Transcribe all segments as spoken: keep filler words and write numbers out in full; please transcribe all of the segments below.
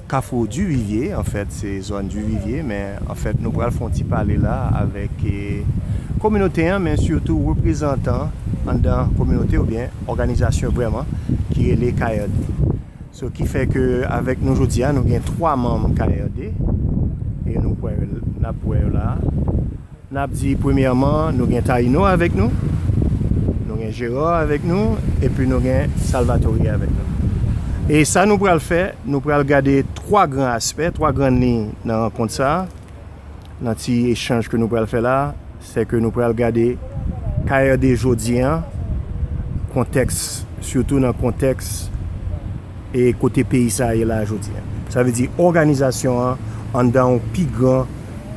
Kafou Divivye, anfèt, se zòn Divivye, men anfèt, nou pral fè yon ti pale la avèk eh, kominote an, men sitou reprezantan anndan kominote oubyen òganizasyon vrèman ki rele K R D. So, ki fè ke avèk nou jodi a, nou gen twa manm K R D, e nou kwè, n ap wè yo la. N ap di, premyèman, nou gen Taïno avèk nou, nou gen Gérard avèk nou, epi nou gen Salvatore avèk nou. E sa nou pral fè, nou pral gade twa gran aspè, twa grann liy nan rankont sa a, nan ti echanj ke nou pral fè la, se ke nou pral gade K R D jodi an, kontèks, sitou nan kontèks e kote peyi sa a ye la jodi an. Sa vle di òganizasyon an anndan yon pi gran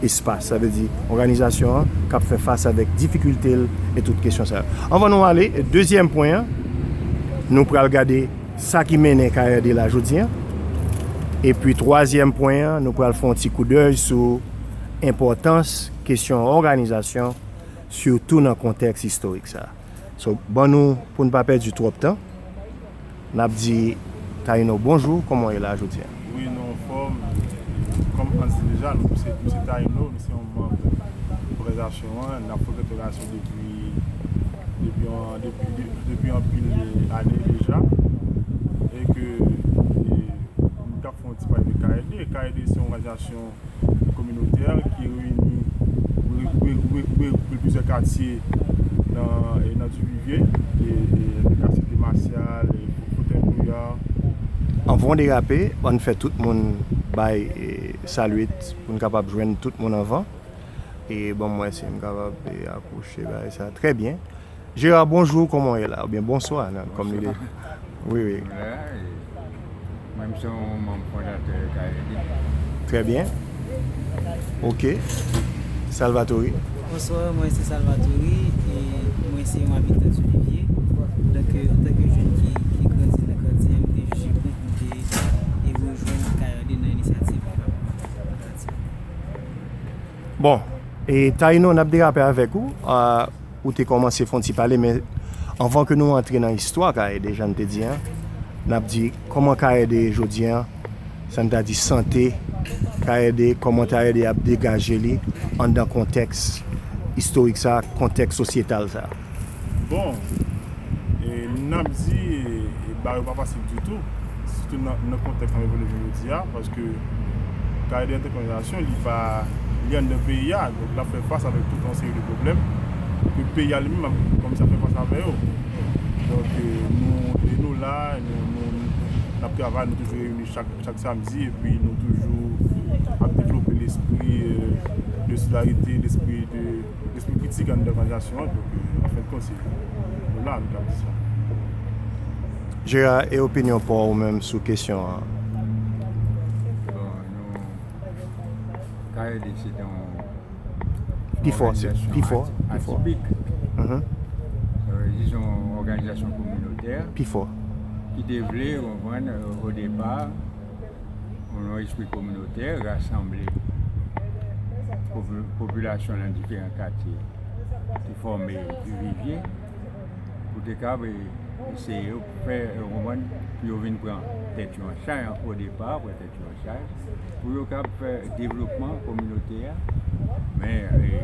espas. Sa vle di òganizasyon an k ap fè fas avèk difikilte l e tout kesyon sa yo. Anvan nou ale, dezyèm pwen an, nou pral gade sa ki mennen K R D la jodi an. Epi twazyèm pwen an, nou pral fè yon ti koudèy sou enpòtans kesyon òganizasyon, sitou nan kontèks istorik sa a. So, ban nou, pou n pa pèdi twòp tan, n ap di Taïno bonjou, kòman w ye la jodi a? Wi, nou anfòm. Kòm Hans di deja, nou se, nou se Taïno, nou se yon manm òganizasyon an, n ap frekante òganizasyon depi, depi, an- depi, de- depi anpil ane deja. E ke e, nou t ap fè yon ti pale de K R D. K R D se yon òganizasyon kominotè ki reyini, re- re- re- re- regwoupe plizyè katye nan, e, nan Divivye, e, e, katye de Masyal, e, Fotèy Bouya. Anvan w derape, ann fè tout moun bay e, salye pou n kapab jwenn tout moun anvan. E ban m wè si m kapab e, akouche bagay sa. Trè byen. Gérard, bonjou, kòman w ye la? Oubyen bonswa, nan, kòm li de. Wi, wi. Mwen la, e mwen, m se yon manm fondatè K R D. Trè byen. Ok. Salvatore. Bonswa, mwen se Salvatore, e mwen se yon abitan Divivye. Donk, e, antanke jèn ki, ki grandi nan katye a, m te jije pran pou m te e rejwenn K R D nan inisyativ nan katye a. Bon, e Taïno, n ap derape avèk ou. A, ou te kòmanse fè yon ti pale, men anvan ke nou antre nan istwa K R D, jan n te di an, n ap di kòman K R D jodi an, sa n ta di sante K R D, kòman K R D ap degaje li anndan kontèks istorik sa, kontèks sosyetal sa. Bon, e n ap di, e, e bagay yo pa fasil ditou, sitou nan, nan kontèks n ap evolye jodi a, paske K R D antanke òganizasyon, li pa, li anndan peyi a, donk l ap fè fas avèk tout yon seri de pwoblèm ke peyi a li menm ap kòmanse ap fè fas avè yo. Donk, e, nou, e nou la, nou, nou, n ap travay, nou toujou reyini chak, chak samdi, epi nou toujou ap devlope lespri, e, de solidarite, lespri de, lespri kritik anndan òganizasyon an. Donk, e, an fen de kont, se nou la, nou ka di sa. Gérard, e opinyon pa w menm sou kesyon an? Bon, nou, K R D se te yon Pi fò, se, òganizasyon pi fò, ati- pi fò. Atipik. Mhm. Sa vle di se yon òganizasyon kominotè Pi fò. Ki te vle, w konprann, o depa, nan yon espri kominotè, rasanble popi- popilasyon nan diferan katye ki fòme Divivye, pou te kapab eseye fè, w konprann, pou yo vin pran tèt yo an chaj, o depa, pran tèt yo an chaj, pou yo kapab fè devlopman kominote a. Men, e,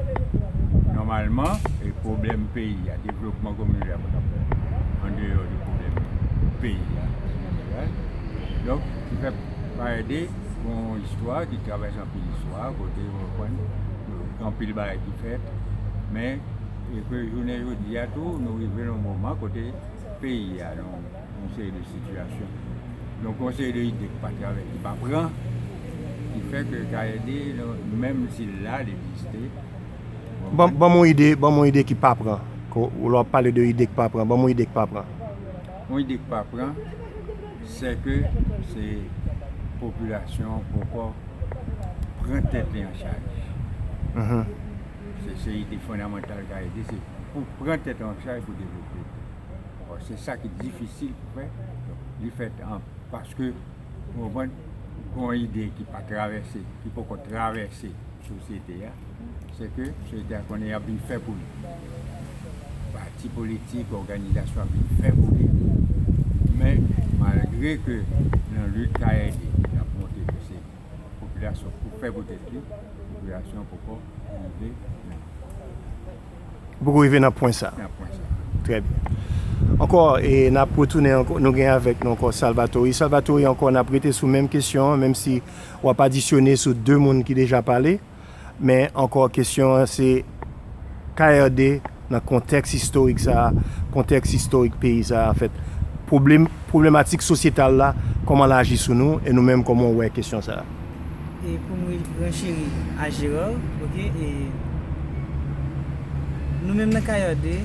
nòmalman, e, pwoblèm peyi a, devlopman kominote a pa t ap fèt andeyò de pwoblèm peyi a, an jeneral. Donk, ki fè K R D gon istwa ki travèse anpil istwa, kote, w konprann, gen anpil bagay ki fèt, men, e ke jounen jodi a tou, nou rive nan yon moman kote peyi a, nan yon seri de sitiyasyon. Donk, yon seri de ide ki pa travè, ki pa pran, ki fè ke K R D, menm si l la, l egziste. Ban, ban m yon ide, ban m yon ide ki pa pran. Ko- Lè w ap pale de ide ki pa pran, ban m yon ide ki pa pran. Yon ide ki pa pran, se ke se popilasyon an poko pran tèt li an chaj. Mhm. Se, se ide fondamantal K R D, se pou pran tèt an chaj pou devlope. Bon, se sa ki difisil pou fè. Donk, li fèt an, paske, w konprann, gon ide ki pa travèse, ki poko travèse sosyete a, se ke sosyete a konnen y ap vin fè pou li. Pati politik, òganizasyon ap vin fè pou li. Men, malgre ke nan lit K R D, y ap monte Popilasyon pou fè pote li, popilasyon poko rive nan Ou poko rive nan pwen sa. nan pwen sa. Trè byen. Ankò, e n ap retounen ankò, nou gen avèk nou ankò Salvatore. Salvatore, ankò, n ap rete sou menm kesyon an, menm si w ap adisyone sou de moun ki deja pale. Men ankò, kesyon an se K R D nan kontèks istorik sa a, kontèks istorik peyi sa a, anfèt, pwoblem, pwoblematik sosyetal la, kòman l aji sou nou, e nou menm kòman w wè kesyon sa a. E pou m re- rencheri a Gérard, ok, e nou menm nan K R D,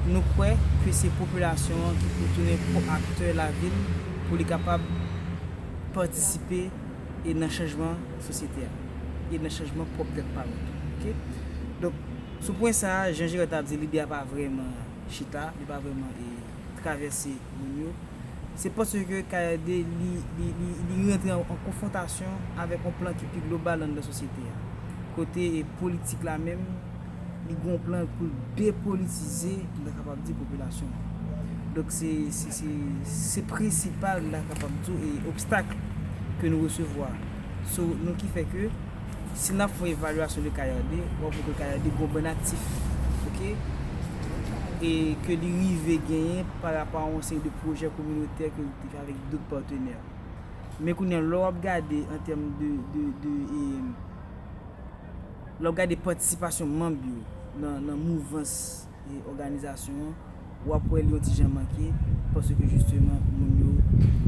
nou kwè ke se popilasyon an ki pou tounen pwòp aktè lavil pou li kapab patisipe e nan chanjman sosyete a e nan chanjman pwòp tèt pa nou tou. Ok? Donk, sou pwen sa a, jan Gérard t ap di, lide a pa vrèman chita, li pa vrèman e travèse moun yo. Se paske K R D li, li, li, li rantre an, an konfwontasyon avèk yon plan ki pi global anndan sosyete a. Kote e politik la menm, li gen yon plan pou l depolitize, nou ta kapab di, popilasyon an. Donk, se, se, se, se prensipal, nou ta kapab di, e obstak ke nou resevwa. So, nou ki fè ke, si n ap fè yon evalyasyon de K R D, w ap wè ke K R D gen yon bann aktif, ok? E ke li rive genyen pa rapò a yon seri de pwojè kominotè ke li te fè avèk dòt patnè. Men kounye a, lè w ap gade an tèm de, de, de, e, lè w ap gade patisipasyon manm yo nan, nan mouvans e òganizasyon an, w ap wè li yon ti jan manke, paske jisteman, moun yo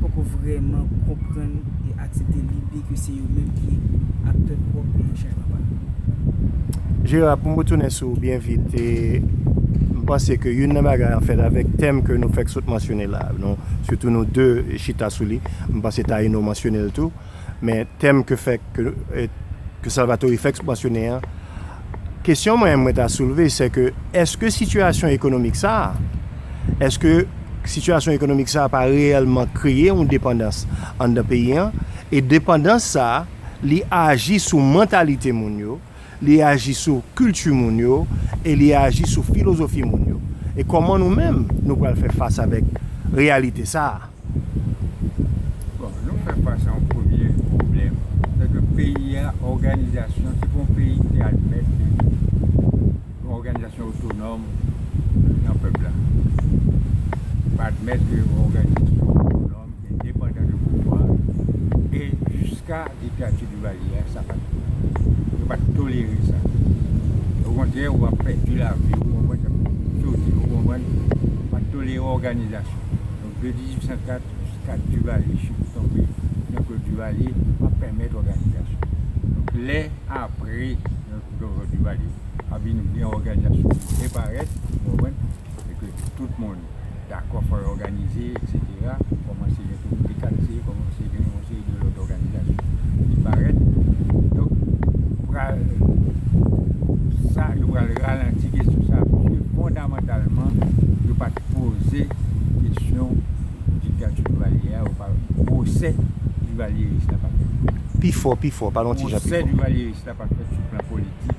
poko vrèman konprann e aksepte lide ke se yo menm ki aktè pwòp e chanjman pa yo. Gérard, pou m retounen sou ou byen vit, e, m panse ke youn nan bagay, anfèt, avèk tèm ke nou fèk sot mansyone la, nou, sitou nou de chita sou li, m panse Taïno mansyone l tou, men tèm ke fèk, ke, e, ke Salvatore fèk mansyone an, kesyon mwen, mwen ta soulve, se ke èske sitiyasyon ekonomik sa a, èske sitiyasyon ekonomik sa a pa reyèlman kreye yon depandans anndan peyi an, e depandans sa a, li aji sou mantalite moun yo, li aji sou kilti moun yo, e li aji sou filozofi moun yo. E kòman nou menm, nou pral fè fas avèk reyalite sa a? Bon, nou fè fas a yon premye pwoblèm. Se ke peyi a, òganizasyon, se pa yon peyi ki te admèt ke yon òganizasyon otonòm nan pèp la. Pa admèt ke yon òganizasyon otonòm endepandan de pouvwa. E jiska diktati Duvalier a, sa pa t, yo pa t tolere sa. Okontrè, w ap pèdi lavi w, ou konprann, w ap soti, ou konprann, pa t tolere òganizasyon. Donk, de dizuit san kat jiska Duvalier, Chip tonbe, Jean-Claude Duvalier pa pèmèt òganizasyon. Donk, lè apre Jean-Claude Duvalier ap vin gen òganizasyon ki reparèt, ou konprann, e ke tout moun dakò fò yo òganize, etsetera, kòmanse gen komite katye, kòmanse gen yon seri de lòt òganizasyon ki parèt. Donk, pral, sa, yo pral ralanti kesyon sa a, paske fondamantalman, yo pa t poze kesyon diktati Duvalier a, yo pa, pwosè Duvalieris la pa fèt. Pi fò, pi fò, pale yon ti jan pi Pwosè fò. Duvalieris la pa fèt sou plan politik,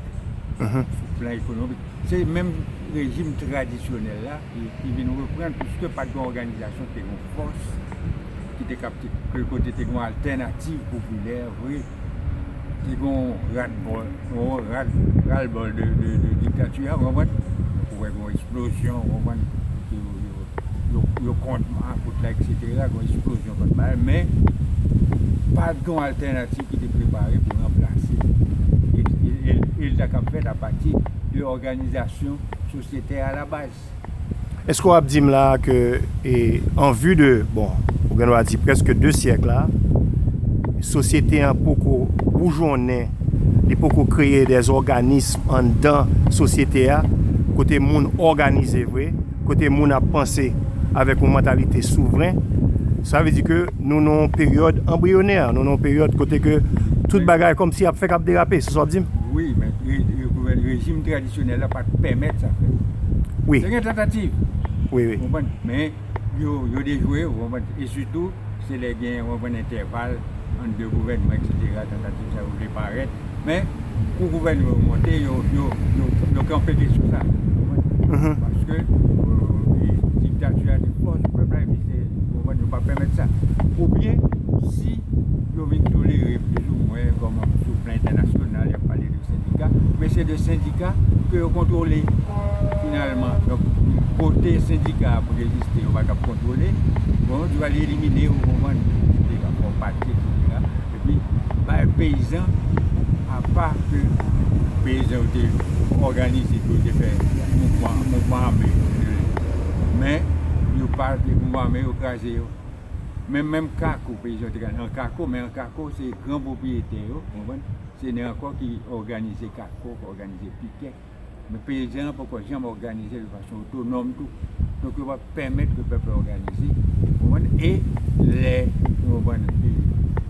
Mhm. sou plan ekonomik. Se menm rejim tradisyonèl la ki, ki vin reprann, piske pa t gen òganizasyon, te gen fòs ki te kapte, ke kote te gen altènativ popilè vre. Te gen rat bòl, yon rat, ras-le-bol de, de, de diktati a, ou konprann? Ou wè gen yon eksplozyon, ou konprann? Yo, yo, yo, yo kont makout la, etsetera, gen yon eksplozyon kont bagay, men pa t gen yon altènativ ki te prepare pou ranplase. E, e, e, e l ta kab fèt apati de òganizasyon sosyete a la baz. Èske w ap di m la a ke, e, an vi de, bon, ou gen dwa di prèske de syèk la, sosyete an poko boujonnen, li poko kreye dè òganism anndan sosyete a, kote moun òganize vre, kote moun ap panse avèk yon mantalite souvren, sa vle di ke nou nan yon peryòd anbriyonè, nou nan yon peryòd kote ke tout bagay kòmsi ap fèk ap derape, se sa w ap di m? Wi, men re, re, gouvèn, rejim tradisyonèl la pa t pèmèt sa fèt. Wi. Te gen tantativ. Wi, wi. Konprann? Men yo, yo dejwe, ou konprann? E sitou, se lè gen, ou konprann, entèval ant de gouvènman, etsetera, tantativ sa yo vle parèt. Men, kou gouvènman yo monte, yo, yo, yo, yo kanpe kesyon sa. Ou konprann? Mhm. Paske, e, diktati a te fò sou pèp la, epi se, ou konprann, yo pa pèmèt sa. Oubyen, si yo vin tolere, plizoumwen, entènasyonal, y ap pale de sendika, men se de sendika ke yo kontwole finalman. Donk, kote sendika a pou egziste, yo pa t ap kontwole. Bon, Duvalier elimine yo, ou konprann, etsetera, fè w pati, etsetera. Epi, bay peyizan, apa ke peyizan yo te òganize pou yo te fè mouvman, mouvman ame, men yo pa, mouvman ame yo kraze yo. Men menm Kako, peyizan yo te ka nan Kako, men an Kako, se gran pwopriyetè yo, ou konprann? Se nèg ankò ki òganize Kako, ki òganize Pikè. Men peyizan an poko janm òganize de fason otonòm tou. Donk, yo pa pèmèt ke pèp la òganize, ou konprann? E lè, ou konprann, e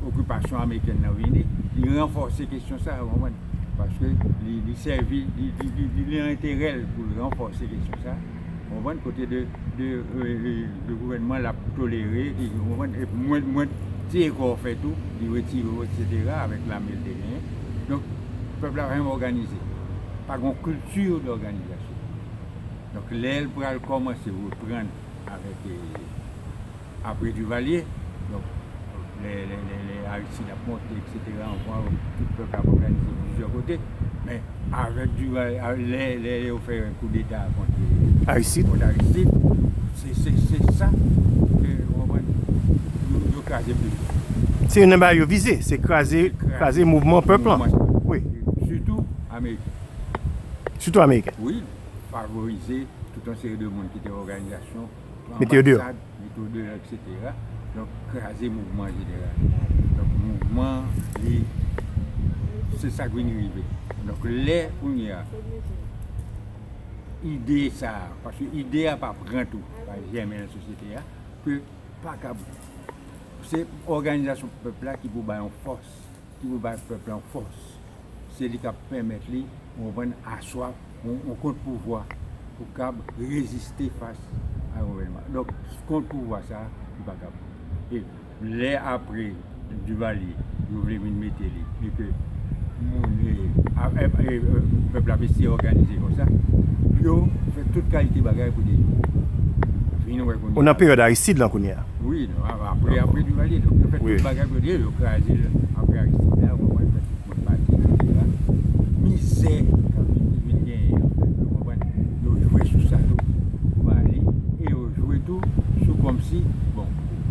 okipasyon amerikèn nan vini, li ranfòse kesyon sa, ou konprann? Paske li, li sèvi, li, li, li, li nan enterè l pou l ranfòse kesyon sa. Ou konprann? Kote de, de, e, e, de gouvènman l ap tolere, e, ou konprann? E mwen, mwen, ti efò fèt tou, li retire w, etsetera, avèk lame l te genyen. Donk, pèp la pa janm òganize. Pa gen yon kilti dòganizasyon. Donk, lè l pral kòmanse reprann avèk, e, apre Duvalier, donk, lè, lè, lè, lè Aristide ap monte, etsetera, on vwa tout pèp la ap òganize plizyè kote, men avèk Duvalier, a, lè, lè yo fè koudeta kont Aristide, kont Aristide, se, se, se sa ke, ou konprann, yo, yo kraze plis. Se youn nan bagay yo vize, se kraze, kraze mouvman pèp la. Wi. Sitou ameriken. Sitou ameriken. Wi, favorize tout yon seri de moun ki te òganizasyon, mete yo deyò, anbasad, mete yo deyò, etsetera. Donk, kraze mouvman an jeneral. Donk, mouvman, li, se sa k vin rive. Donk, lè kounye a, ide sa a, paske ide a pa pran tou, pa jèmen nan sosyete a, ke pa kab, se òganizasyon pèp la ki pou bay yon fòs, ki pou bay pèp la yon fòs. Se li k ap pèmèt li, ou konprann, aswa yon, yon kont pouvwa pou kab reziste fas a yon gouvènman. Donk, kont pouvwa sa a, li pa kab. E lè apre Duvalier, yo vle vin mete li, e ke moun, e, a, e, e, e, pèp la ap eseye òganize konsa, yo fè tout kalite bagay pou detwi. Vin wè kounye a. Ou nan peryòd Aristide lan kounye a. Wi, non, a, apre, apre Duvalier, donk yo fè tout bagay pou detwi, yo kraze l apre Aristide la, ou konprann, fè tout moun pati, etsetera. Mizè k ap vin, vin genyen, ou konprann, yo jwe sou sa tou, pou ba li, e yo jwe tou sou kòmsi, bon,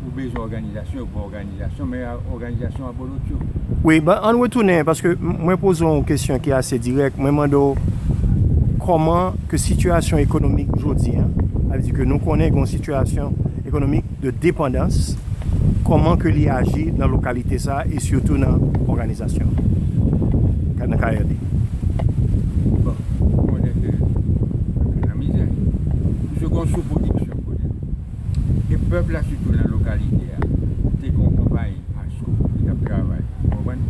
ou bezwen òganizasyon, ou pa òganizasyon, men òganizasyon an bolotyo. Wi, ben, ann retounen, paske m-, mwen poze w yon kesyon ki ase dirèk. Mwen mande w kòman ke sitiyasyon ekonomik jodi a, sa vle di ke nou konnen gen yon sitiyasyon ekonomik de depandans, kòman ke li aji nan lokalite sa a e sitou nan òganizasyon an, nan K R D? Bon, ou konnen ke nan mizè, se yon sou pwodiksyon kote. E pèp la, sitou nan lokalite a, te gen yon konpayi, Asco, ki t ap travay, ou konprann?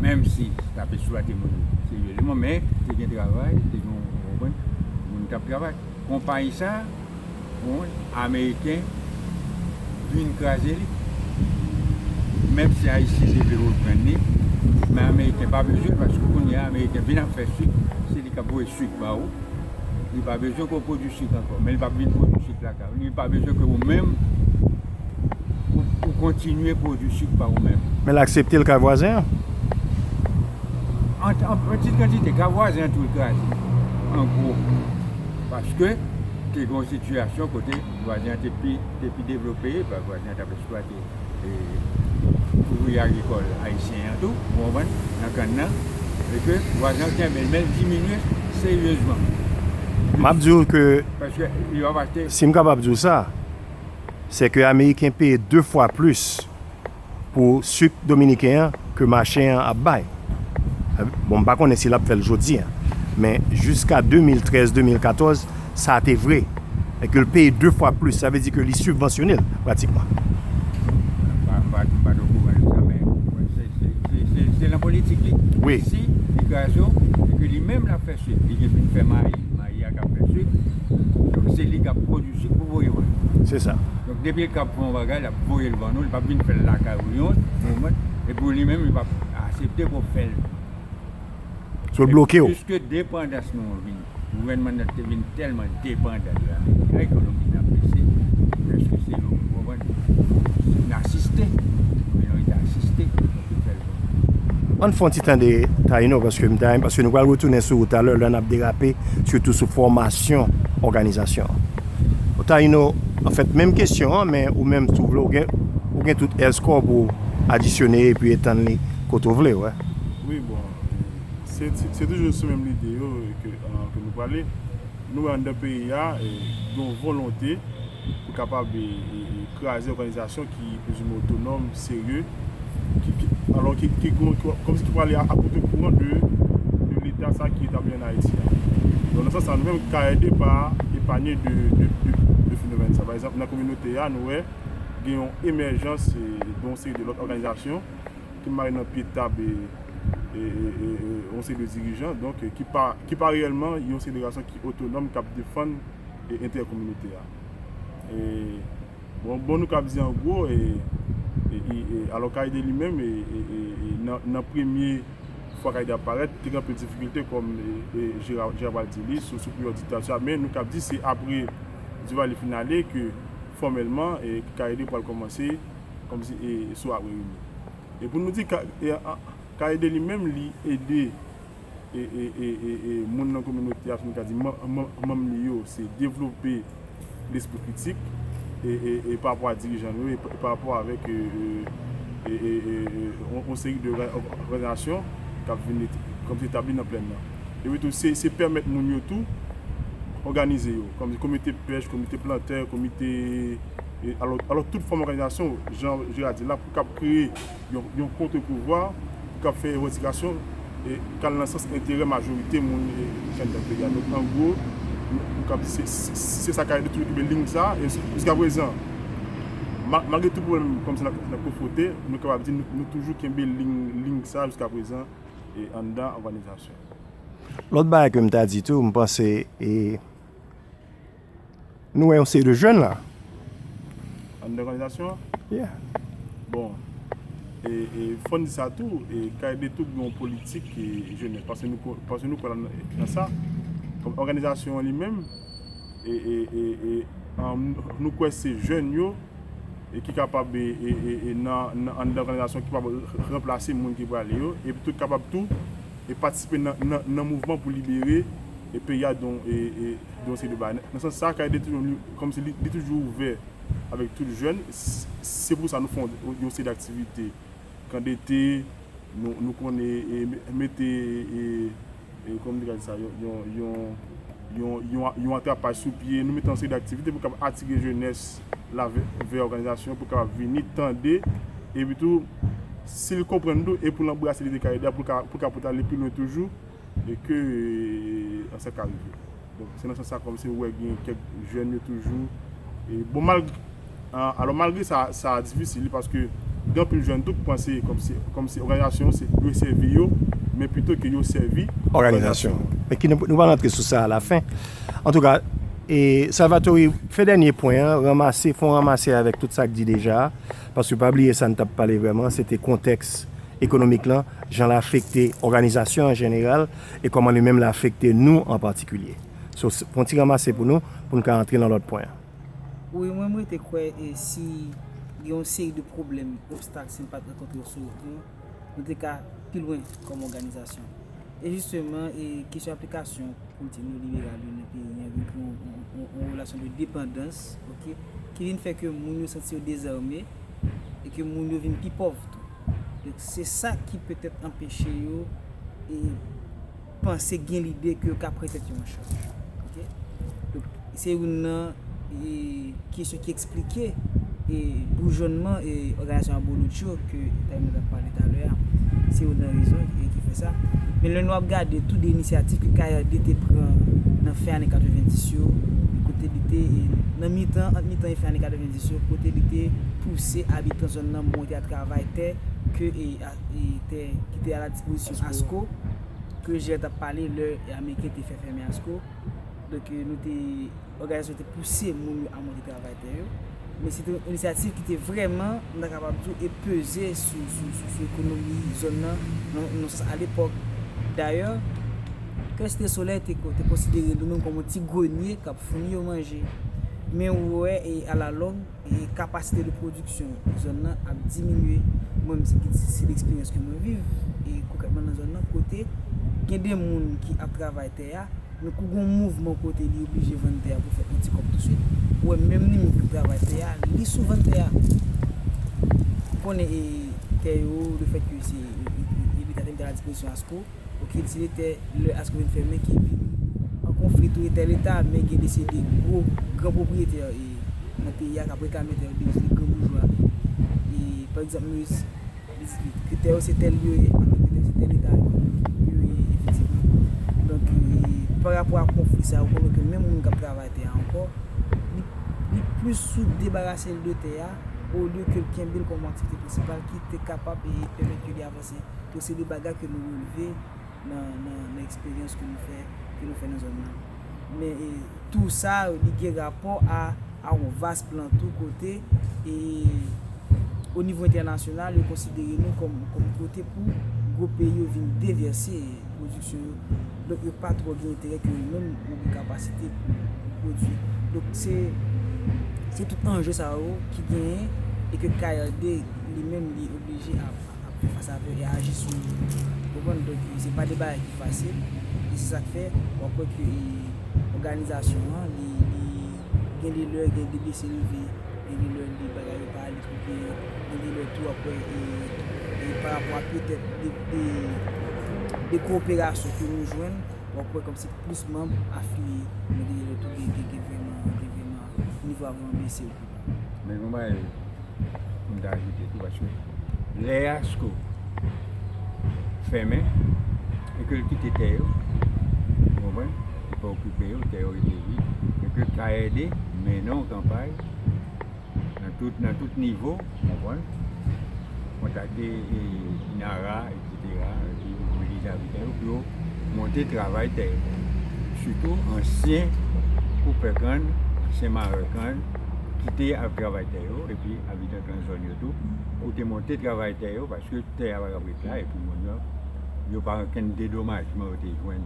Menm si t ap eksplwate moun yo seryezman, men te gen travay, te gen, ou konprann, moun t ap travay. Konpayi sa, ou konprann, ameriken vin kraze li. Menm si Ayisyen te vle reprann li, men ameriken pa bezwen l, paske kounye a, ameriken vin ap fè sik, se li k ap voye sik ba ou. Li pa bezwen ke w pwodui sik ankò, men li p ap vin pwodui sik lakay ou. Li pa bezwen ke ou menm, ou, ou kontinye pwodui sik pa ou menm. Men l aksepte l kay vwazen an? An, an, an ti kantite, kay vwazen an tou l kraze, an gwo. Paske, te gen yon sitiyasyon kote vwazen an te pi, te pi devlope, vwazen an t ap eksplwate e, ouvriye agrikòl ayisyen an tou, ou konprann, nan kann nan, e ke vwazen an kenbe l, men l diminye seryezman. M ap di w ke, paske yo ap achte, si m kapab di w sa, se ke Ameriken peye de fwa plis pou sik dominiken an ke mache an ap bay. Bon, m pa konnen si l ap fè l jodi a, men jiska de mil trèz, de mil katòz, sa te vre. E ke l peye de fwa plis, sa vle di ke li sibvansyone l, pratikman. M pa, m pa, m pa t okouran de sa, men se, se, se, se, se nan politik li. Wi. Si li kraze w, e ke li menm l ap fè sik, li gen pou l fè mayi, mayi a k ap fè sik. Donk, se li k ap pwodui sik pou voye w. Se sa. Donk, depi l kab fè yon bagay, l ap voye l ban nou, li p ap vin fè l lakay ou yon, ou konprann? Epi li menm, li p ap aksepte pou w fè l. So, l bloke w. Piske depandans nou an vin, gouvènman nan te vin tèlman depandan de Ameriken, ekonomi n ap bese, prèske se, ou konprann, se n asiste, kominote asiste, pou fè l. Ann fè yon ti tande Taïno, paske m ta, paske nou pral retounen sou ou talè, lè n ap derape, sitou sou fòmasyon òganizasyon an. Taïno, anfèt, menm kesyon an, men ou menm, si w vle, ou gen, ou gen tout èskò pou adisyone epi etann li kote w vle, wè. Wi, bon, se, se, se toujou sou menm lide yo ke, euh, ke nou prale. Nou wè anndan peyi a, e, gen yon volonte pou kapab, e, e, e, kraze òganizasyon ki plizoumwen otonòm, serye, ki, ki, alò ki, ki, ki, kòmsi ki prale a, a kontre kouran de, de Leta sa ki etabli ann Ayiti a. Donk, nan sans sa, nou menm, K R D pa epanye de, de, de, de fenomèn sa. Pa egzanp, nan kominote a, nou wè gen yon emèjans, e, de yon seri de lòt òganizasyon ki mare nan pye tab e, e, e, e, e, yon seri de dirijan, donk, e, ki pa, ki pa reyèlman yon seri de gason ki otonòm, k ap defann, e, enterè kominote a. E, bon, bon, nou kab di an gwo, e, e, e, e, alò K R D li menm, e, e, e, e, nan, nan premye fwa K R D ap parèt, te gen anpil difikilte kòm, e, e, Jera, Jera pral di li, sou, sou peryòd diktati a, men nou kab di se apre Duvalier fin ale ke fòmèlman, e, K R D pral kòmanse kòmsi, e, sou ap reyini. E pou nou di, K R D li menm, li ede, e, e, e, e, e, moun nan kominote a, nou ka di, manm, manm, manm li yo, se devlope lespri kritik, e, e, e pa rapò a dirijan yo, e pa, e pa rapò avèk, e, e, e, e, e, e, on, on seri de òganizasyon k ap vin et-, kòmsi etabli nan plèn nan. Epi tou, se, se pèmèt moun yo tou òganize yo, kòm komite pèch, komite plantè, komite, e, alò, alò tout fòm òganizasyon, jan Jera di la, pou kab kreye yon, yon kontre-pouvwa k ap fè revandikasyon, e, k al nan sans enterè majorite moun, e, ki anndan peyi a. Donk, an gwo, nou, nou kab di se, se, se sa K R D toujou kenbe liy sa, e jiskaprezan, ma-, malgre tout pwoblèm kòmsi n ap, n ap konfwonte, nou kapab di nou, nou toujou kenbe liy, liy sa jiskaprezan, e, anndan òganizasyon. Lòt bagay ke m ta di tou, m panse, e, nou wè yon seri de jèn la. Anndan òganizasyon an? Yeah. Bon, e, e, fò n di sa tou, e, K R D tou gen yon politik, e, jenès, paske nou, paske nou kwè nan, nan sa. Kòm òganizasyon an li menm, e, e, e, e, an, nou kwè se jèn yo, e ki kapab, e, e, e, e, nan, nan, anndan òganizasyon ki kapab ranplase moun ki prale yo, epi tou kapab tou, e patisipe nan, nan, nan mouvman pou libere, e, peyi a don, e, e, don se de bagay. Nan sans sa, K R D toujou, li, kòmsi li, li toujou ouvè avèk tout jèn. S-, se pou sa nou fè yon, yon seri d aktivite. Kan dete, nou, nou konnen, e, me-, mete, e, e, kòman m te ka di sa, yon, yon, yon, yon, yon, yon atrapaj sou pye, nou mete yon seri d aktivite pou kapab atire jenès la vè, vè òganizasyon, pou kapab vini, tande, epi tou, si l konprann tou, e pou l anbrase lide K R D a, pou l ka, pou l ka pote ale pi lwen toujou, e ke, e, sa ka rive. Donk, se nan sans sa, kòmsi ou wè gen kèk jèn yo toujou, e, bon, malgre, alò, malgre sa, sa difisil, paske gen anpil jèn tou ki panse kòmsi, kòmsi òganizasyon se dwe sèvi yo, men pito ke yo sèvi òganizasyon. Men ki nou, nou pral antre sou sa alafen. Antouka, e, Salvatore, fè dènye pwen an, ranmase, fè yon ranmase avèk tout sa k di deja, paske pa bliye sa n t ap pale vrèman, se te kontèks ekonomik lan, jan l afekte òganizasyon an jeneral, e kòman li menm l afekte nou an patikilye. So, s-, fè yon ti ranmase pou nou, pou n ka antre nan lòt pwen an. Wi, mwen, mwen te kwè, e, si gen yon seri de pwoblèm, obstak, si n pa t rankontre yo sou wout nou, nou te ka pi lwen kòm òganizasyon. E jisteman, e, kesyon aplikasyon politik newoliberal yo nan peyi an vin kreye yon, yon, yon, yon relasyon de depandans, oke, ki vin fè ke moun yo santi yo dezame e ke moun yo vin pi pòv tou. Donk, se sa ki petèt anpeche yo, e, panse, gen lide ke yo ka pran tèt yo an chaj. Oke? Donk, se youn nan, e, kesyon ki eksplike, e, boujònman, e, òganizasyon Abolocho ke Taïno t ap pale talè a. Se youn nan rezon, e, ki fè sa. Men lè nou ap gade tout de inisyativ ke K R D te pran nan fen ane katrevenndis yo, kote li te, e, nan mitan, ant mitan e fen ane katrevenndis yo, kote li te pouse abitan zòn nan monte a travay tè ke, e, a, e, tè ki te a la dispozisyon ASCO, ke Jera t ap pale lè Ameriken te fè fèmen ASCO. Donk, e, nou te, òganizasyon te pouse moun yo a monte travay tè yo. Men se te yon inisyativ ki te vrèman, m ta kapab di w, e peze sou, sou, sou, sou ekonomi zòn nan, nan, nan sans alepòk. Dayè, Kè Site Solèy te, te konsidere nou menm kòm yon ti grenye k ap founi yo manje. Men ou wè, e alalong, e kapasite de pwodiksyon zòn nan ap diminye. Mwen menm, se, se eksperyans ke mwen viv, e konkrètman nan zòn nan, kote gen de moun ki ap travay tè a, men kou gon mouvman kote li oblije vann tè a pou fè yon ti kòb touswit, ou wè menm li menm k ap travay tè a, li sou vann tè a. Ou konnen, e tè yo, lefètke se, e, e, e, e leta te mete a dispozisyon ASCO, oke, se de tè, lè ASCO vin fèmen, ki vin an konfli tou, e tè leta, men gen de, se de gwo, gran pwopriyetè, e, nan peyi a k ap reklame tè yo, de, se de gran boujwa. E, pa egzanp, Moïse, li di ke tè yo se tè l yo ye, alò ke tè yo se tè leta yo ye, efektivman. Donk, e, pa rapò a konfli sa, ou konnen ke menm moun k ap travay tè a ankò, li, li plis sou debarase l de tè a, olye ke l kenbe l kòm yon aktivite prensipal ki te kapab e pèmèt ke li avanse. Donk, se de bagay ke nou releve nan, nan, nan eksperyans ke nou fè, ke nou fè nan zòn nan. Men, e, tou sa, li gen rapò a, a yon vas plan tou kote, e, o nivo entènasyonal, yo konsidere nou kòm, kòm kote pou gwo peyi yo vin devèse pwodiksyon yo. Donk, yo pa twò gen enterè ke yo menm ou gen kapasite pou pwodui. Donk, se, se tout anje sa yo ki genyen e ke K R D li menm li oblije ap, ap fè fas avè yo e aji sou yo. Ou konprann? Donk, se pa de bagay ki fasil. E se sa k fè, w ap wè ke, e, òganizasyon an, li, li gen de lè, gen de bese leve, gen de lè de bagay yo pa ale twò byen, gen de lè tou w ap wè, e, e pa rapò a petèt de, de, de kowoperasyon ke nou jwenn, w ap wè kòmsi plis manm afilye, men gen de lè tou gen, gen, gen vrèman, gen vrèman, nivo a vrèman bese. Men yon bagay pou m ta ajoute tou, paske lè ASCO fèmen e ke l kite tè yo, ou konprann, li pa okipe yo, tè yo rete vid, e ke K R D mennen yon kanpay nan tout, nan tout nivo, ou konprann, kontakte, e, INARA, etsetera, epi mobilize avèk yo pou yo monte travay tè yo. Sitou ansyen koupè kann, ansyen marè kann, ki te ap travay tè yo, epi abitan nan zòn yo tou, pou te monte travay tè yo, paske tè a pa t ap ret la, epi moun yo, yo pa okenn dedomajman yo te jwenn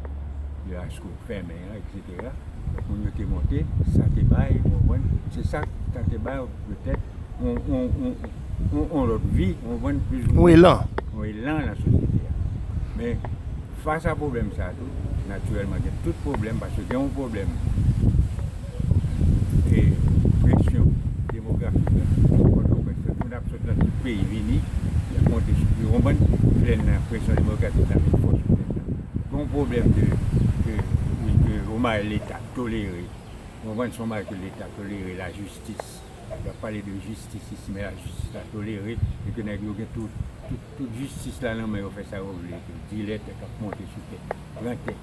de ASCO fèmen an, etsetera. Donk, moun yo te monte, sa te bay, ou konprann, se sa, sa te bay, petèt, on, on, on, on, on lòt vi, ou konprann, plizoumwen. Yon elan. Yon elan nan sosyete a. Men, fas a pwoblèm sa a tou, natirèlman, gen tout pwoblèm, paske gen yon pwoblèm, e, presyon demografik la. Pòtoprens, tout moun ap sot nan tout peyi vini, y ap monte sou, ou konprann, plèn nan, presyon demografik la vin fò sou plèn nan. Gen yon pwoblèm de, de, de, de, yon bagay Leta tolere. Ou konprann, se yon bagay ke Leta tolere, lajistis. Y ap pale de jistis isi, men lajistis la tolere, e ke nèg yo gen tout, tout, tout jistis la nan men yo, fè sa yo vle, ke dilè tè k ap monte sou tè, pran tè,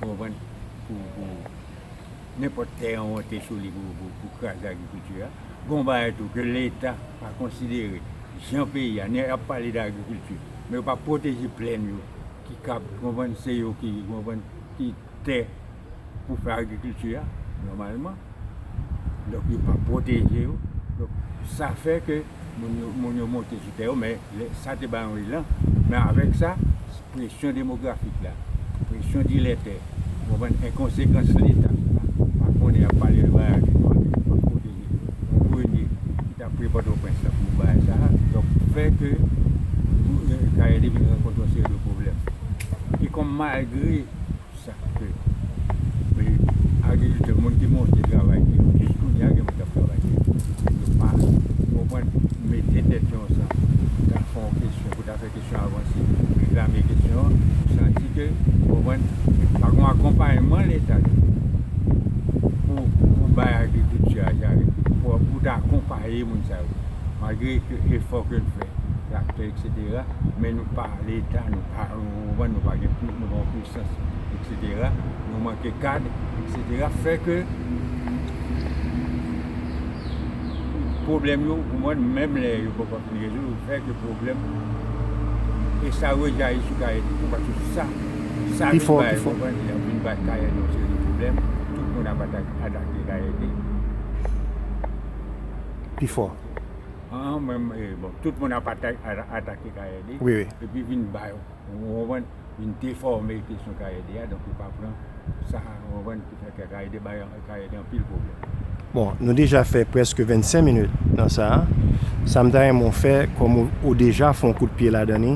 ou konprann, pou, pou nenpòt tè an monte sou li pou, pou, pou kraze agrikilti a. Gon bagay tou ke Leta pa konsidere, jan peyi a, nèg ap pale de agrikilti, men yo pa pwoteje plèn yo, ki kab, ou konprann, se yo ki, ou konprann, ki tè pou fè agrikilti a, nòmalman. Donk, yo pa pwoteje yo. Donk, sa fè ke moun yo, moun yo monte sou tè yo, men lè, sa te bay yon elan. Men avèk sa, presyon demografik la, presyon dilè tè, ou konprann, enkonsekans Leta, pa, pa konnen y ap pale de bagay ki pa, pa pwoteje. Yon premye ki t ap pre Pòtoprens la pou bagay sa a. Donk, fè ke, e, K R D vin rankontre yon seri de pwoblèm. E kòm malgre sa ke, e, agrikiltè, moun ki monte travay tè yo, jis kounye a, gen moun k ap travay tè yo. Yo pa, ou konprann, mete tèt yo ansanm pou ta fè yon kesyon, pou ta fè kesyon avanse, reklame kesyon an, ou santi ke, ou konprann, pa gen akonpayman Leta pou, pou bay agrikilti a, pou, pou ta akonpaye moun sa yo. Malgre ke efò ke n fè, traktè, etsetera, men nou pa Leta, nou pa, nou, nou pa gen pwi-, nou pa gen pwisans, etsetera. Nou manke kad, etsetera. Fè ke pwoblèm yo, ou konprann, menm lè yo poko fin rezoud, fè ke pwoblèm, e sa rejayi sou K R D tou, paske sa, sa vin bay, ou konprann, vin bay K R D yon seri de pwoblèm. Tout moun ap atake, atake K R D. Pi fò. An, menm, e, bon, tout moun ap ata-, ata-, atake K R D, wi, wi, epi vin bay, ou konprann, vin defòme kesyon K R D a, donk yo pa pran sa, ou konprann, ki fè ke K R D bay, K R D anpil pwoblèm. Bon, nou deja fè prèske vennsenk minit nan sa a. Sa m ta renmen w fè, kòm ou, ou deja fè yon kout pye ladan li,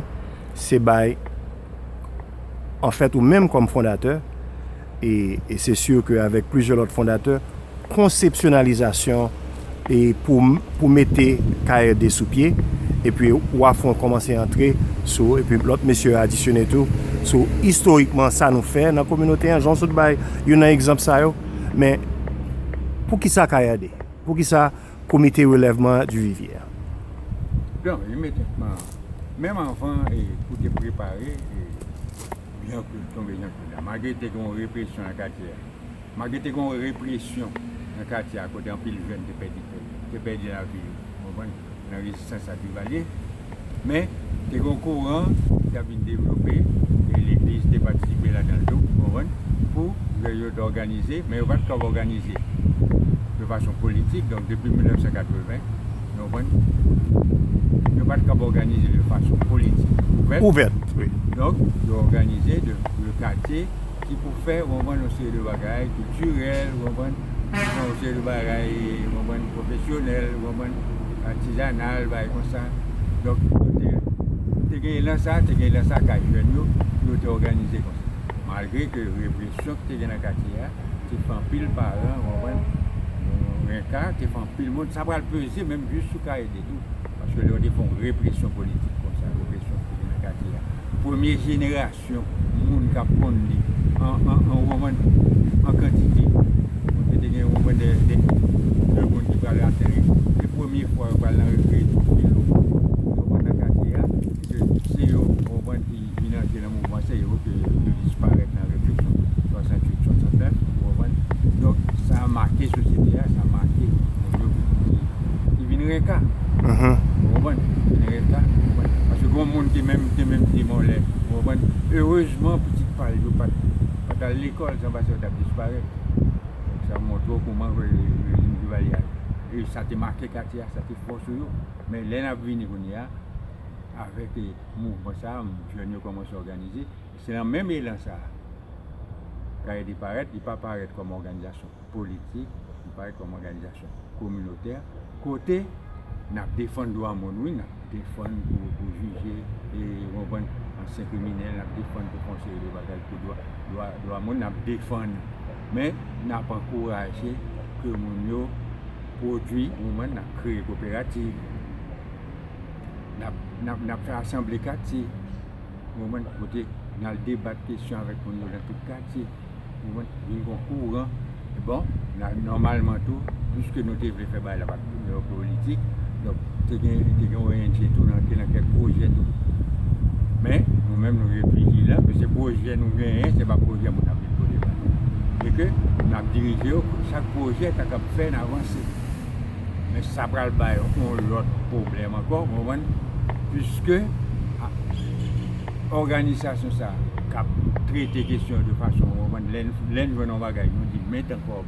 se bay, anfèt, ou menm kòm fondatè, e, e se si ke avèk plizyè lòt fondatè, konsepsyonalizasyon e pou, pou mete K R D sou pye, epi w a fè w kòmanse antre sou, epi lòt mesye yo adisyone tou, sou istorikman sa nou fè nan kominote an, jan w sot bay youn nan egzanp sa yo, men poukisa K R D? Poukisa Komite Relèvman Duvivier? Bon, imedyatman, menm anvan e, pou te prepare e, Jean-Claude, tonbe Jean-Claude la, malgre te gen yon represyon nan katye a, malgre te gen yon represyon nan katye a kote anpil jèn te pèdi kò yo, te pèdi lavi yo, w konprann, nan rezistans a Divalye, men te gen yon kouran ki t ap vin devlope e legliz te patisipe ladan l tou, w konprann, pou yo te òganize, men yo pa t kab òganize de fason politik, donk depi mil nèf san katreven, w konprann, yo pa t kab òganize de fason politik ouvèt. Ouvèt, wi. Donk, yo òganize de, de katye ki pou fè, w konprann, yon seri de bagay kiltirèl, w konprann, yon seri de bagay, w konprann, pwofesyonèl, w konprann, atizanal, bagay konsa. Donk, yo te, te gen elan sa, te gen elan sa kay jèn yo, pou yo te òganize konsa. Malgre ke represyon ki te gen nan katye a, te fè anpil paran, w konprann, renka, te fè anpil moun, sa pral peze menm jis sou K R D tou. Paske lè yo te fè yon represyon politik konsa, represyon ki te gen nan katye a, premye jenerasyon moun k ap konn li an, an, an, w konprann, an kantite. Donk, te gen, w konprann, de, de, de moun ki pral ateri. Se premye fwa yo pral nan retrè filo, w konprann, nan katye a. Ke se yo, w konprann, ki vin antre nan mouvman, se yo ke yo disparèt nan represyon swasanntuit, swasannnèf, w konprann. Donk, sa make sosyete a, sa make moun yo ki, ki vin renka. W konprann? Vin renka, w konprann? Paske gen moun ki menm, te menm te mòlè, w konprann? Erezman, pitit pa l yo pa t, pa t al lekòl, san pase yo t ap disparèt. Donk, sa montre w kòman rejim Divalye a, e sa te make katye a, sa te fò sou yo. Men lè n ap vini kounye a, avèk, e, mouvman sa a, jèn yo kòmanse òganize. Se nan menm elan sa a, K R D parèt, li pa parèt kòm òganizasyon politik, li parèt kòm òganizasyon kominotè, kote n ap defann dwa moun, wi, n ap defann pou, pou jije, e, w konprann, ansyen kriminèl, n ap defann pou fè yon seri de bagay pou dwa, dwa, dwa moun, n ap defann. Men, n ap ankouraje ke moun yo pwodui, w konprann, n ap kreye koperativ, n ap, n ap, n ap fè asanble katye, w konprann, kote n al debat kesyon avèk moun yo nan tout katye, w konprann, vin gon kouran. Bon, n a, nòmalman tou, piske nou te vle fè bagay la pa t politik, donk, te gen, te gen O N G tou nan, te nan kèk pwojè tou. Men, nou menm, nou ret vijilan, paske pwojè nou genyen, se pa pwojè moun ap vin pote ba nou. E ke n ap dirije yo, chak pwojè ta kab fè n avanse. Men sa pral bay yon lòt pwoblèm ankò, w konprann? Piske, a, òganizasyon sa a k ap trete kesyon de fason, w konprann, lè n, lè n jwenn yon bagay, nou di, men tankò,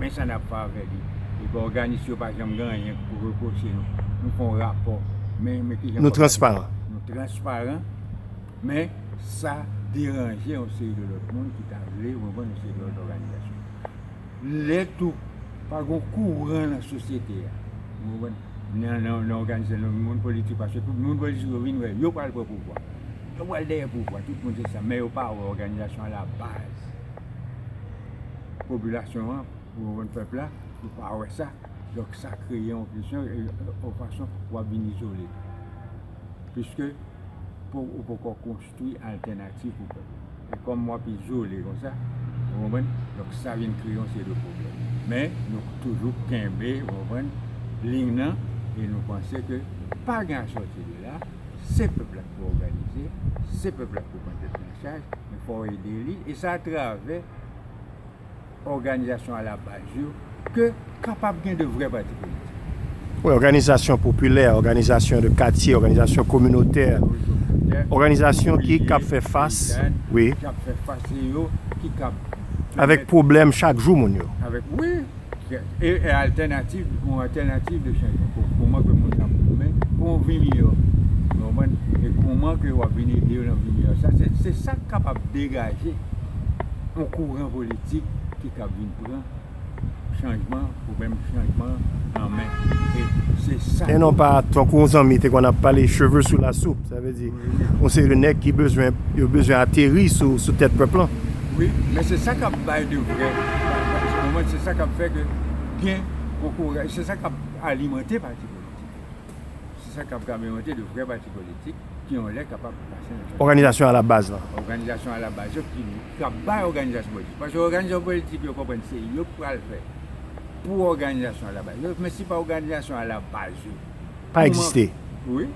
men sa n ap fè avè li. Epi òganis yo pa janm gen anyen pou repwoche nou. Nou fè yon rapò, men, men kijan. Nou transparan. Nou transparan, men sa deranje yon seri de lòt moun ki ta vle, w konprann, yon seri de lòt òganizasyon. Lè tou pa gen kouran nan sosyete a, w konprann, nan, nan, nan òganizasyon, nan moun politik, paske tout moun politik yo vin wè, yo pral pran pouvwa. Yo pral dèyè pouvwa, tout moun se sa, men yo pa wè òganizasyon a la baz. Popilasyon an, w konprann, pèp la, yo pa wè sa. Donk, sa kreye yon kesyon, e, yon fason w ap vin izole. Piske, pou, ou poko konstwi altènativ pou pèp. E kòm w ap izole konsa, w konprann? Donk, sa vin kreye yon seri de pwoblèm. Men, nou toujou kenbe, w konprann, liy nan, e nou panse ke pa gen asòti de la, se pèp la ki pou òganize, se pèp la ki pou pran tèt li an chaj, men fò w ede li, e sa atravè òganizasyon a la baz yo, ke kapab gen de vrè pati politik. Wi, òganizasyon popilè, òganizasyon de katye, òganizasyon kominotè, òganizasyon ki, k ap fè fas, wi, k ap fè fas, se yo ki k ap avèk pwoblèm chak jou moun yo. Avèk, wi, e, e altènativ, yon altènativ de chanjman. Ko-, kòman ke moun nan pou goumen pou yon vi miyò, w konprann? E kòman ke w ap vin ede yo nan vi miyò? Sa, se, se sa k kapab degaje yon kouran politik ki kab vin pran chanjman, pwoblèm chanjman nan men. E se sa. E non pa, tankou yon zanmi te konn ap pale, cheveux sous la soupe. Sa vle di, yon seri de nèg ki bezwen, yo bezwen ateri sou, sou tèt pèp lan. Wi, men se sa k ap bay de vrè. Pou mwen, se sa k ap fè ke gen yon kouraj, se sa k ap alimante pati politik. Se sa k ap alimante de vrè pati politik ki yon lè kapab pase nan. Òganizasyon alabaz lan. Òganizasyon alabaz yo ki, k ap bay òganizasyon politik. Paske òganizasyon politik yo konprann se yo k pral fè pou òganizasyon alabaz yo. Men si pa òganizasyon alabaz yo, pa egziste. Wi.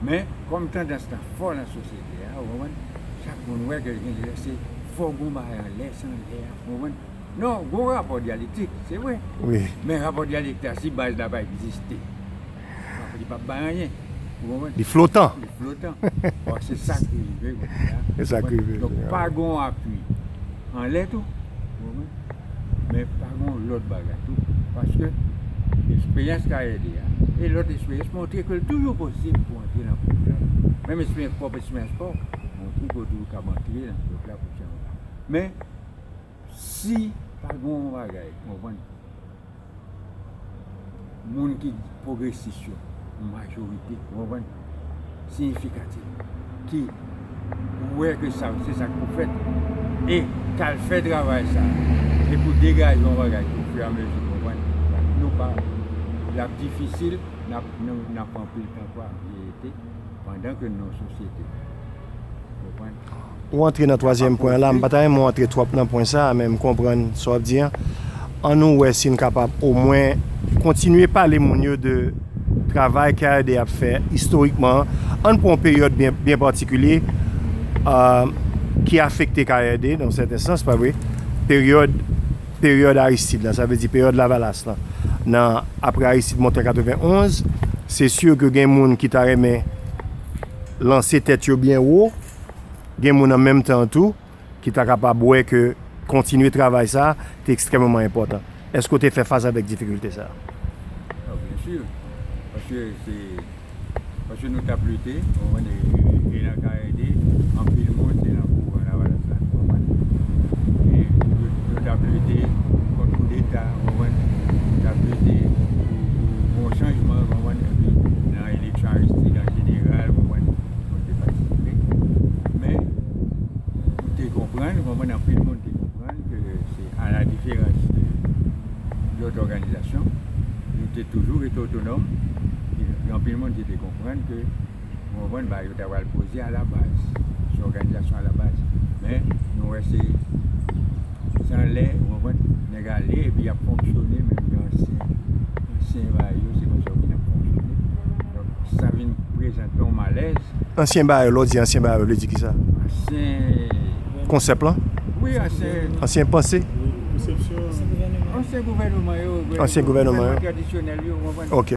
Men, kòm tandans lan fò nan sosyete a, ou konprann? Chak moun wè ke gen lè se fò gon bagay anlè, se anlè a, ou konprann? Non, gon rapò dyalektik, se vre. Wi. Men rapò dyalektik la, si baz la pa egziste, li p ap bay anyen. Ou konprann? Li flotan. Li flotan. Bon, se sa k rive kounye a. Se sa k rive. Donk, pa gon apui anlè tou. Ou konprann? Men pa gon lòt bagay tou. Paske esperyans K R D a e lòt esperyans montre ke l toujou posib pou antre nan pwòp la. Menm esperyans, pwòp esperyans pa w, montre ke w toujou kab antre nan pwòp la pou chanjman. Men, si pa gen yon bagay, ou konprann, moun ki pwogresis yo, majorite, ou konprann, siyifikatif, ki wè ke sa, se sa k pou fèt, e k al fè travay sa, e pou degaje yon bagay ki, ofiramezi, ou konprann, nou pa, l ap difisil, n ap, nou, n ap anpil tan kwa, vye ete, pandan ke nan sosyete. Ou konprann? Ou antre nan twazyèm pwen an la, m pa ta renmen w antre twòp nan pwen sa a, men m konprann sa w ap di an. Ann nou wè si n kapab omwen kontinye pale moun yo de travay K R D ap fè istorikman. Ann pran yon peryòd byen, byen patikilye, euh, ki afekte K R D, nan yon sèten sans, pa vre? Peryòd, peryòd Aristide la, sa vle di peryòd Lavalas la. Nan, apre Aristide monte an katrevenn onz, se si ke gen moun ki ta renmen lanse tèt yo byen wo, gen moun an menm tan an tou ki ta kapab wè ke kontinye travay sa a te ekstrèmeman enpòtan. Èske w te fè fas avèk difikilte sa a? Ah, byen si. Paske se, paske nou t ap lite, ou konprann, e, e, e nan K R D, anpil moun te nan kouran Lavalas la, ou konprann. E yo, yo t ap lite kont koudeta, ou konprann, yo t ap lite pou, pou, pou yon chanjman, ou konprann, epi nan eleksyon Aristide an jeneral, ou konprann, moun te patisipe. Men, ou te konprann, ou konprann, anpil moun te konprann ke se, a la diferans de lòt òganizasyon, nou te toujou rete otonòm, e anpil moun te, te konprann ke, ou konprann, bagay yo ta pral poze alabaz, se òganizasyon alabaz. Men, nou wè se, se anlè, ou konprann, nèg ale epi y ap fonksyone menm jan ansyen, ansyen bagay yo, se konsa yo vin ap fonksyone. Donk, sa vin prezante yon malèz. Ansyen bagay yo, lè w di ansyen bagay yo, vle di kisa? Ansyen. Konsèp lan? Wi, ansyen. Ansyen panse? Wi, konsepsyon. Ansyen gouvènman yo, wi. Ansyen gouvènman yo. Gouvènman tradisyonèl yo, ou konprann? Ok.